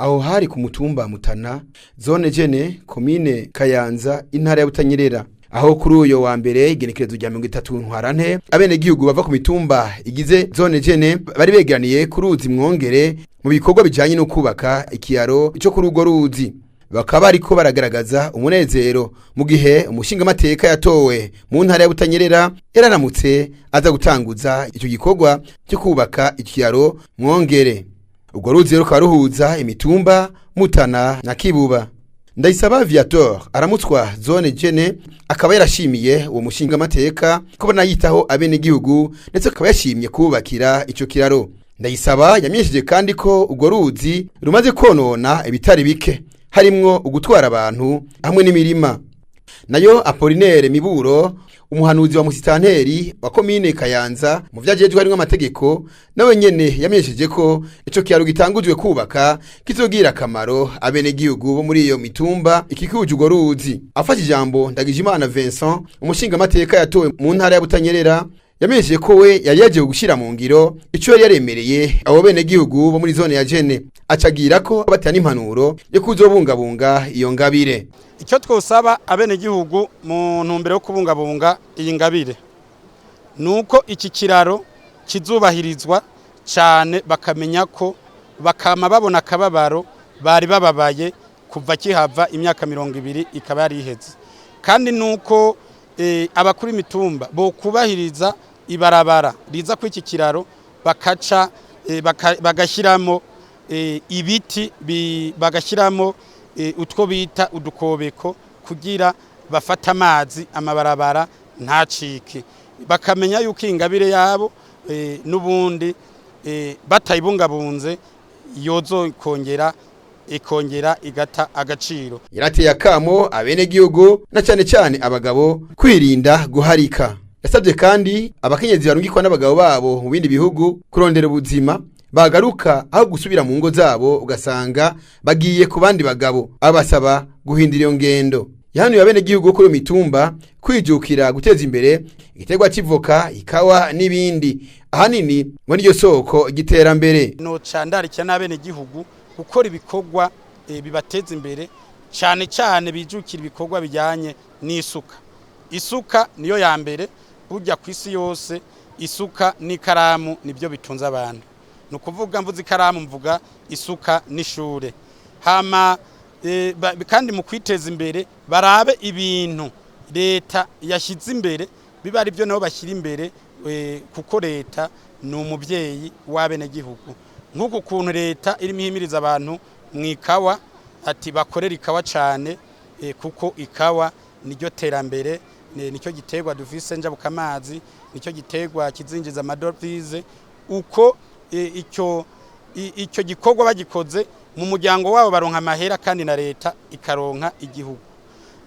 Aho hari ku mutumba Mutana, zone Jene, komine Kayanza, intara ya Butanyerera, aho kuri uyo wa mbere, igenekerezo rya 30 Ntwarante, abenegihugu bava ku mitumba igize zone Jene bari begeraniye ku ruzi Mwongere mu bikorwa bijanye no kubaka ikiraro ico kuri urwo ruzi. Bakaba bariko baragaragaza umunezero mu gihe umushingamateka yatowe mu ntara ya Butanyerera yararamutse aza gutanguza ico gikorwa cyo kubaka ikiraro Mwongere. Urwo ruzi rukaba ruhuza imitumba Mutana na Kibuba. Ndayisaba Viator, aramutswa zone Jene, akaba yarashimiye uwo mushingamateka kubona yitaho abenegihugu, ndetse akaba yashimye kubakira ico kiraro. Ndayisaba yamenyesheje kandi ko urwo ruzi rumaze konona ibitari bike, harimwo ugutwara abantu hamwe n'imirima. Nayo Apollinaire Miburo, umuhanuzi wa musitanteri wa komine Kayanza mu vyajejwe harimwo amategeko, nawe nyene yamenyesheje ko ico kiraro gitangujwe kubaka kizogira akamaro abenegihugu bo muri iyo mitumba ikikuje urwo ruzi. Afashe ijambo, Ndagijimana Vincent, umushingamateka yatowe mu ntara ya Butanyerera, yamenyesheje ko we yari yagiye gushyira mu ngiro ico yari yaremereye abo benegihugu bo muri zone ya Jene, acagira ko batana n'impanuro yo kuzobungabunga iyo ngabire. Icyo twosaba abenegihugu mu ntumbero yo kubungabunga iyi ngabire ni uko iki kiraro kizubahirizwa cyane, bakamenya ko bakama babona akababaro bari bababaye kuva kihava imyaka 20 ikaba yari iheze, kandi nuko abakuru imitumba bo kubahiriza ibarabara riza kuri iki kiraro, bakaca bagashyiramo ibiti, bagashyiramo utwo bita udukobeko kugira bafate amazi, amabarabara ntacike. Bakamenya yuko ingabire yabo n'ubundi batayibungabunze yozo kongera ikongera igata agaciro. Yarateye akamo abenegihugu, na cyane cyane abagabo, kwirinda guharika. Yasabye kandi abakenyezi barungikwa n'abagabo babo mu bindi bihugu kurondera ubuzima, bagaruka aho gusubira mu ngo zabo ugasanga bagiye ku bandi bagabo, abasaba guhindura iyo ngendo. Yahanuye abenegihugu kuri iyo mitumba kwijukira guteza imbere igiterwa c'ivoka, ikawa n'ibindi, ahanini ngo niryo soko ry'iterambere. Noca ndarikira n'abenegihugu gukora ibikorwa bibateza imbere, cyane cyane bijukira ibikorwa bijyanye n'isuka. Isuka niyo ya mbere burya ku isi yose. Isuka n'ikaramu nibyo bitunze abantu. Ni ukuvuga, mvuze ikaramu mvuga isuka n'ishure. Hama kandi mu kwiteza imbere barabe ibintu leta yashyize imbere, biba ari byo nabo bashyira imbere, kuko leta ni umubyeyi w'abenegihugu. Nk'uku kuntu leta irimo ihimiriza abantu mu ikawa, ati bakorera ikawa cyane, kuko ikawa niryo terambere, nicyo giterwa dufise njabukamazi, nicyo giterwa kizinjiza amadovize. Uko icyo gikorwa bagikoze mu muryango wabo baronka amahera, kandi na leta ikaronka igihugu.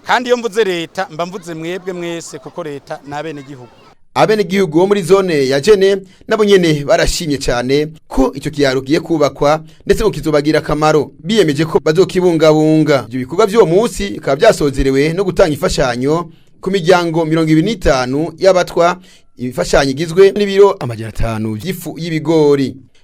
Kandi iyo mvuze leta mba mvuze mwebwe mwese, kuko leta ni abenegihugu. Abenegihugu bo muri zone ya Jene nabo nyene barashimye cyane ko icyo kiraro kigiye kubakwa, ndetse ngo kizobagira akamaro. Biyemeje ko bazokibungabunga. Ibyo bikorwa by'uwo munsi bikaba byasozerewe no gutanga imfashanyo ku miryango 25 y'abatwa, imfashanyo igizwe n'ibiro 500 by'ifu y'ibigori.